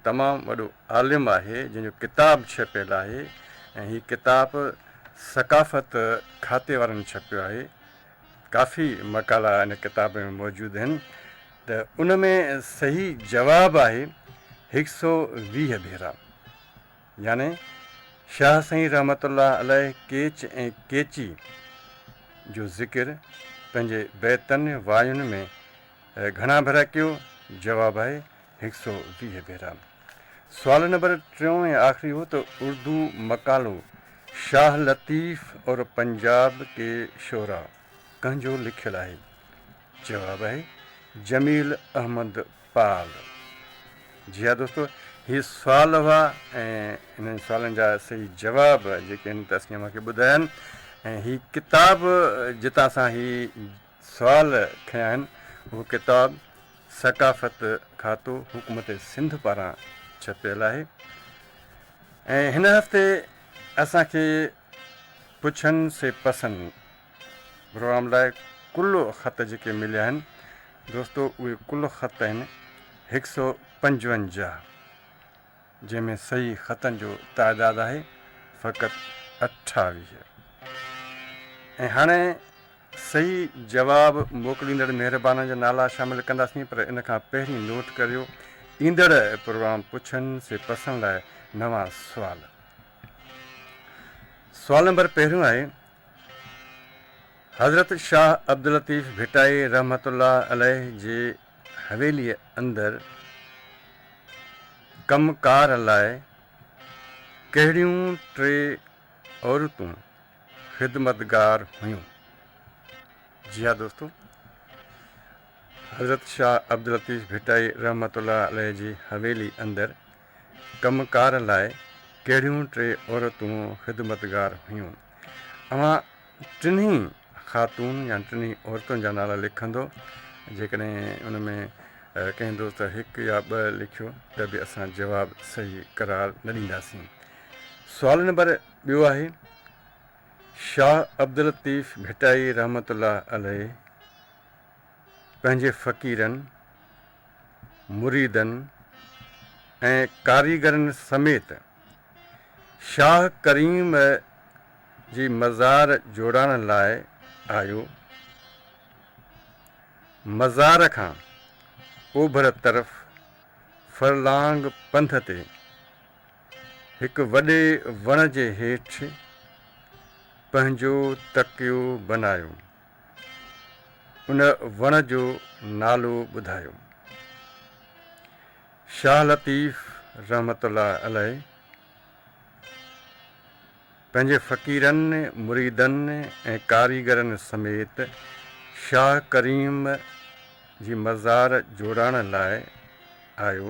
تمام وڏو عالم آهي جنهن جو ڪتاب ڇپيل آهي ۽ هي ڪتاب ثقافت کاتي وارن ڇپيو آهي. ڪافي مقالا ان ڪتاب ۾ موجود آهن ته ان ۾ صحيح جواب آهي هڪ سو 20 ڀيرا يعني شاهه سائين رحمة الله عليه ڪيچ ۽ ڪيچي جو ذڪر پنهنجي بيتن واين ۾ گهڻا ڀيرا ڪيو؟ جواب آهي هڪ سو 20 ڀيرا. سوال نمبر ٽيون ۽ آخري هو ته اردو مقالو شاهه لطيف اور پنجاب ڪي شعراء ڪنهن جو لکيل آهي؟ جواب آهي جميل احمد پال. جي ها دوستو هي سوال هئا ۽ انهن سوالن جا صحيح جواب جيڪي آهن ته اسين اوهان کي ٻڌايا آهن ۽ هي ڪتاب جتان سان هي سوال کنيا آهن اهو ڪتاب ثقافت کاتو حڪومت سنڌ پاران ڇپيل آهي ۽ هن هفتي اسان کي پڇن سي پسن پروگرام لاء ڪل خط جيڪي مليا آهن دوستو اهي ڪل خط آهن هڪ سو 55، جنهن ۾ صحيح خطن جو تعداد آهي فقط 28. ۽ هاڻي صحيح جواب موڪليندڙ مهربانن جا نالا شامل ڪنداسين پر ان کان پهرين نوٽ ڪريو ايندڙ پروگرام پڇن سي پسڻ لاء نوان سوال. سوال نمبر پهريون آهي، حضرت شاهه عبداللطيف ڀٽائي رحمة الله عليه جي حويليء اندر ڪم ڪار لاء ڪهڙيون ٽي عورتون خدمتگار هيون؟ جي ها دوستو، حضرت شاهه عبداللطيف ڀٽائي رحمة الله عليه جي حويلي اندر ڪم ڪار لاء ڪهڙيون ٽي عورتون خدمتگار هيون؟ اوهان ٽنهي خاتون يا ٽنهي عورتن جا نالا لکندو. جيڪڏهن ان ۾ ڪنهن دوست هڪ يا ٻه لکيو ته به اسان جواب صحيح قرار نه ڏينداسين. سوال نمبر ٻيو آهي، شاهه عبداللطيف ڀٽائي رحمة الله عليه پنهنجي فقيرن، مريدن ۽ ڪاريگرن سميت شاهه ڪريم جي مزار جوڙائڻ لاء آيو. مزار کان اوڀر طرف فرلانگ پنڌ تي هڪ وڏي وڻ جي هيٺ پنهنجو تڪيو بنايو. ان وڻ جو نالو ٻڌايو. شاهه لطيف رحمة الله عليه پنهنجي فقيرن، مريدن ۽ ڪاريگرن سميت شاهه ڪريم جي مزار جوڙائڻ لاء آيو.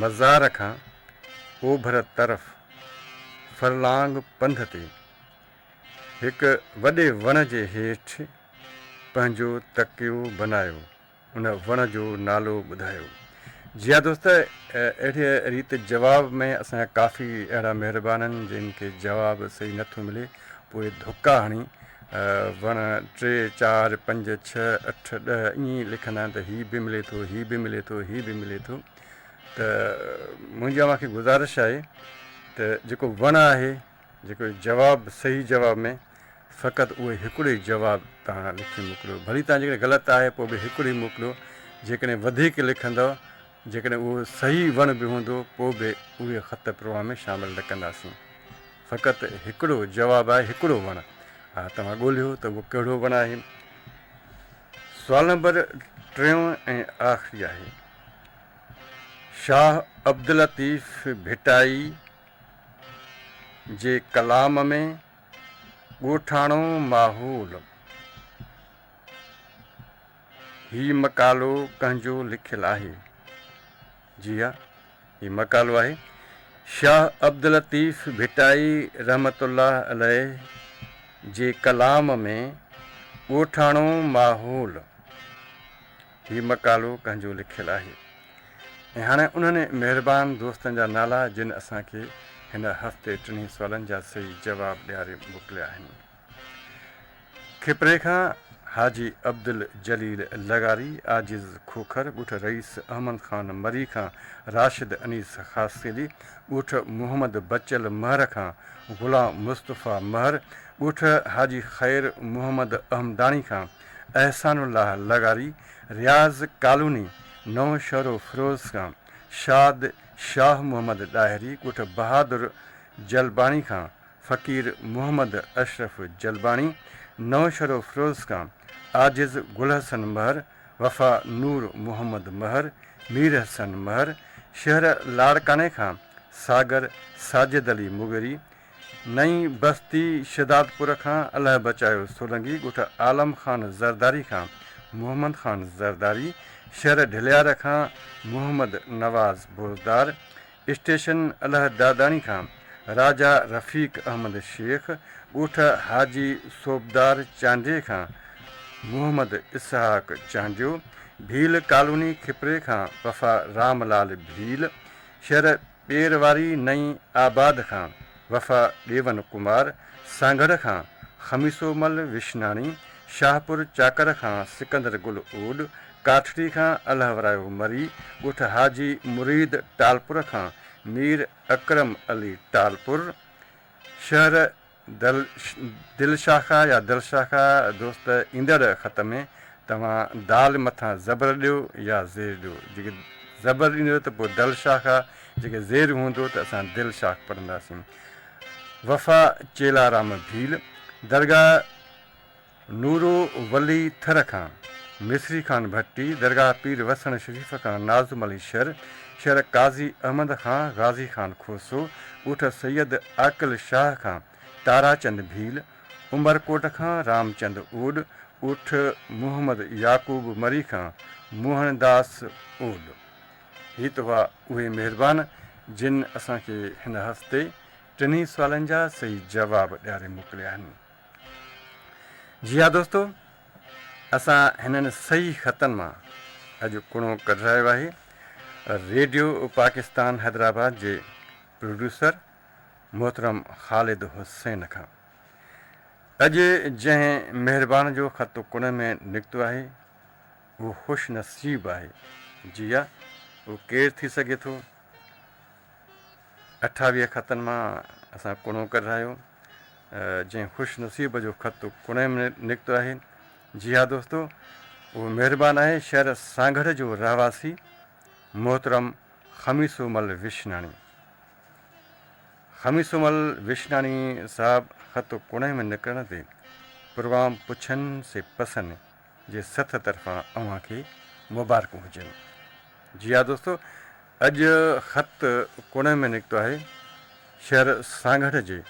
مزار کان اوڀر طرف فرلانگ پنڌ تي هڪ وڏي وڻ جي هيٺ پنهنجو تڪيو بنايو. ان وڻ جو نالو ٻڌايو. جي ها دوست اهڙي ريت جواب ۾ اسان جا ڪافي اهڙا مهربان آهن جن کي جواب صحيح نه ٿو ملي پوء ڌڪا هڻي وڻ ٽي چار پنج ڇهه اٺ ڏهه ائين ئي لکندا آهن ته هي به ملي ٿو هي به ملي ٿو هي به ملي ٿو ته منهنجي اوهان کي گذارش آهي ته جيڪو وڻ آهي جيڪو جواب صحيح جواب ۾ فقط اهو هڪڙو ئي جواب توهان لکي موڪليو. ڀلي توهان جيڪڏهن غلط آهي پوء به هڪڙو ئي موڪليو. جيڪڏهن وڌيڪ لکندؤ جيڪڏهن اهو صحيح وڻ به هوندو پوء به اهي خط پروگرام ۾ شامل نه ڪنداسين. فقط هڪڙو جواب آهي هڪڙو وڻ. ها توهان ڳولهيو ته اهو ڪهڙو وڻ آهي. سوال نمبر ٽيون ۽ آخري آهي. شاهه عبداللطيف ڀٽائي جي ڪلام ۾ ڳوٺاڻو ماحول، هي مقالو ڪنهن جو لکيل آهي؟ جي ها، هي مقالو آهي شاهه عبداللطيف ڀٽائي رحمة الله عليه جي ڪلام ۾ ڳوٺاڻو ماحول. هي مقالو ڪنهن جو لکيل آهي؟ ۽ هاڻي انهن مهربان دوستن جا نالا جن اسان کي هن هفتي ٽنهي سوالن جا صحيح جواب ڏياري موڪليا آهن. کپري کان حاجي عبدالجليل لغاري، عاجز کوکر، ڳوٺ رئيس احمد خان مري کان راشد انيس خاصخيلي، ڳوٺ محمد بچل مهر کان غلام مصطفيٰ مهر، ڳوٺ حاجي خير محمد احمداڻي کان احسان الله لغاري، رياض ڪالوني نئون شهرو فيروز کان شاد شاهه محمد ڏاهري، ڳوٺ بهادر جلباڻي کان فقير محمد اشرف جلباڻي، نوشهرو فيروز کان عاجز گل حسن مهر، وفا نور محمد مهر، مير حسن مهر، شهر لاڙڪاڻي کان ساگر ساجد علي مغيري، نئين بستي شھدادپور کان الهه بچايو سولنگي، ڳوٺ عالم خان زرداري کان محمد خان زرداري، شهر ڍليار کان محمد نواز بوزدار، اسٽيشن الهه داداڻي کان راجا رفيق احمد شيخ، ڳوٺ حاجي صوبدار چانڊيي کان محمد اسحاق چانڊيو، ڀيل ڪالوني کپري کان وفا رام لال ڀيل، شهر ٻير واري نئين آباد کان وفا ڏيون ڪمار، سانگهڙ کان خميسو مل وشناڻي، شاهپور چاڪر کان سڪندر گل اوڏ، ڪاٺڙي کان الهه ورايو مري، ڳوٺ حاجي مريد ٽالپر کان مير اڪرم علي ٽالپر، شهر دل دلشاخا يا دلشاخا دوست ايندڙ خط ۾ توهان دال مٿان زبر ڏيو يا زير ڏيو جيڪي زبر ڏيندو ته پوء دلشاخا جيڪي زير هوندو ته اسان دلشاخ پڙهنداسين وفا چيلارام ڀيل درگاهه نورو ولي ٿر کان مصري خان ڀٽي، درگاهه پير وسڻ شريف کان ناظم علي شر، شهر قاضي احمد کان غازي خان کوسو، ڳوٺ سيد عاقل شاهه کان تارا چند ڀيل، عمرڪوٽ کان رام چند اوڏ، ڳوٺ محمد يعقوب مري کان موهن داس اوڏ. هي ته هئا اهي مهربان جن اسان کي هن هفتي ٽنهي سوالن جا صحيح جواب ڏياري موڪليا آهن. جي ها دوستو اسان هنن صحيح خطن مان اڄ ڪڻو ڪڍرايو آهي ريڊيو پاڪستان حيدرآباد جي پروڊيوسر محترم خالد حسين کان. اڄ جنهن مهربان جو خط ڪڻي ۾ نڪتو آهي اهو خوش نصيب آهي. جي ها اهو ڪير ٿي سگهي ٿو؟ اٺاويهه خطن مان اسان ڪڻو ڪڍرايو جنهن خوش نصيب جو خط ڪڻي ۾ نڪتو آهي. جي ها دوستو اهو مهربان آهي شهر سانگهڙ جو رهواسي محترم خميسو مل وشناڻي. خميسو مل وشناڻي صاحب خط ڪڻي ۾ نڪرڻ تي پروگرام پڇن سي پسن جي سٿ طرفان اوهان کي مبارڪون هجن. جي ها دوستو اڄ خط ڪوڻي ۾ نڪتو آهي شهر سانگهڙ جي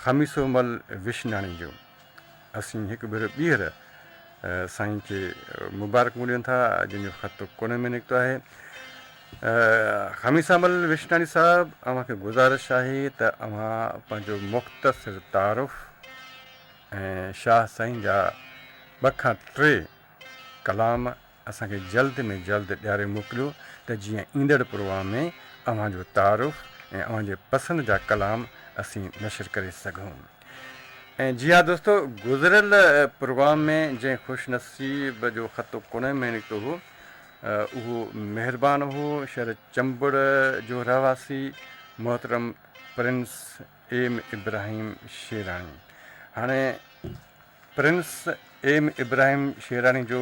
خميسو مل وشناڻي جو. اسين هڪ ڀيرو ٻيهر سائين کي مبارڪون ڏيون ٿا جن جو خط ڪوڻي ۾ نڪتو آهي. خميسا مل وشناڻي صاحب اوهان کي گذارش آهي ته اوهان پنهنجو مختصر تعارف ۽ شاهه سائين جا ٻه کان ٽي ڪلام اسان کي جلد ۾ جلد ڏياري موڪليو ته جيئن ايندڙ پروگرام ۾ اوهان جو تعارف ۽ اوهان جي پسند جا ڪلام اسين نشر ڪري سگهون. ۽ جي ها دوستو گذريل پروگرام ۾ جنهن خوش نصيب جو خط ڪوڻي ۾ نڪتو هو اهو مهربان هو شهر چمبڙ جو رهواسي محترم پرنس ايم ابراهيم شيراڻي. هاڻي پرنس ايم ابراهيم شيراڻي جو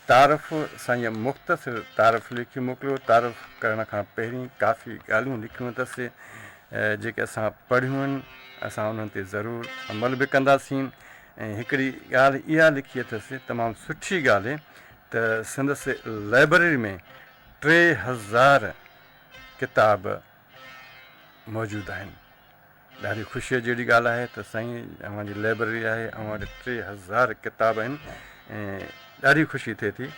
تعارف سائينء مختصر تعارف لکي موڪليو. تعارف ڪرڻ کان پهرين ڪافي ڳالهيون لکيون اٿس، جيڪي اسان پڙهيون آهن، اسان انهن تي ضرور عمل به ڪنداسين ۽ هڪڙي ڳالهه اها لکي اٿس، تمام سٺي ڳالهه ته سندس لئبرري ۾ 3000 ڪتاب موجود آهن. ڏاڍي خوشيء جهڙي ڳالهه آهي ته سائين اوهان جي لئبرري آهي اوهان وٽ 3000 ڪتاب آهن ۽ ڏاڍي خوشي ٿئي ٿي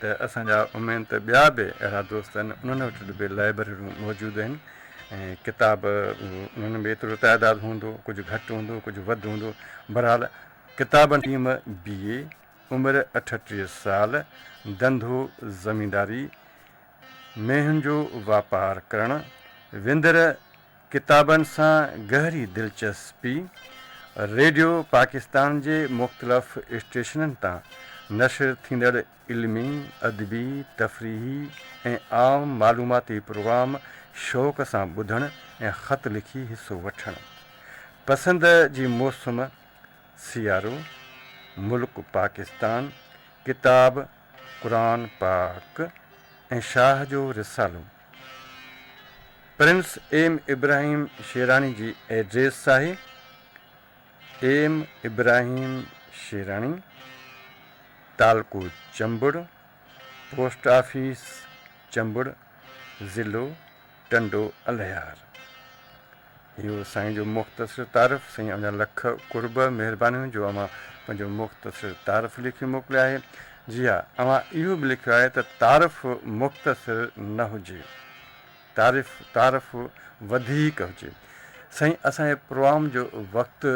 ته اسان جا اميد ته ٻيا به اهڙا دوست آهن انهن وٽ به لئبرريون موجود آهن ۽ ڪتاب انهن ۾ ايترو تعداد هوندو ڪجهه گهٽ هوندو ڪجهه وڌ هوندو بهرحال ڪتابن ايم بي اي عمر 38 سال ڌنڌو زمينداري مينهن جو واپار ڪرڻ وندر ڪتابن سان گهري دلچسپي، ريڊيو پاڪستان جي مختلف اسٽيشنن تان نشر ٿيندڙ علمي، ادبي، تفريحي ۽ عام معلوماتي پروگرام شوق سان ٻڌڻ ۽ خط لکي حصو وٺڻ. پسند جي موسم سيارو، ملڪ پاڪستان، ڪتاب قرآن پاڪ ۽ شاهه جو رسالو. پرنس ايم ابراهيم شيراڻي جي ائڊريس آهي، ايم ابراهيم شيراڻي، تعلقو چمبڙ، پوسٽ آفيس چمبڙ، ضلعو ٽنڊو الهيار. اهو سائين جو مختصر تعارف. سائين اوهان جا لک قرب مهربانيون جو اوهان پنهنجو مختصر تعارف لکي موڪليو آهي. جي ها اوهان اهو به لکيو آهي ته تعارف مختصر نه هجي تعريف تعارف وڌيڪ هجي. سائين اسان جي پروگرام جو وقت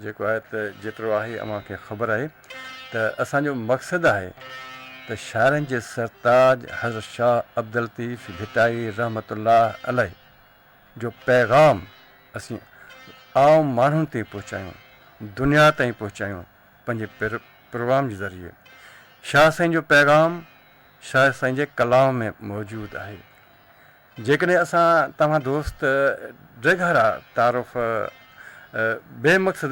جيڪو آهي ته جيترو آهي اوهان کي خبر آهي ته اسان جو مقصد آهي ته شاعرن جي سرتاج حضرت شاهه عبداللطيف ڀٽائي رحمة الله عليه جو پيغام اسين عام ماڻهن تائين پهچايون، دنيا تائين پهچايون پنهنجي پروگرام جي ذريعي. شاهه سائين جو پيغام شاهه سائين جي ڪلام ۾ موجود آهي. جيڪڏهن اسان توهان دوست ڊگهرا تعارف بي مقصد.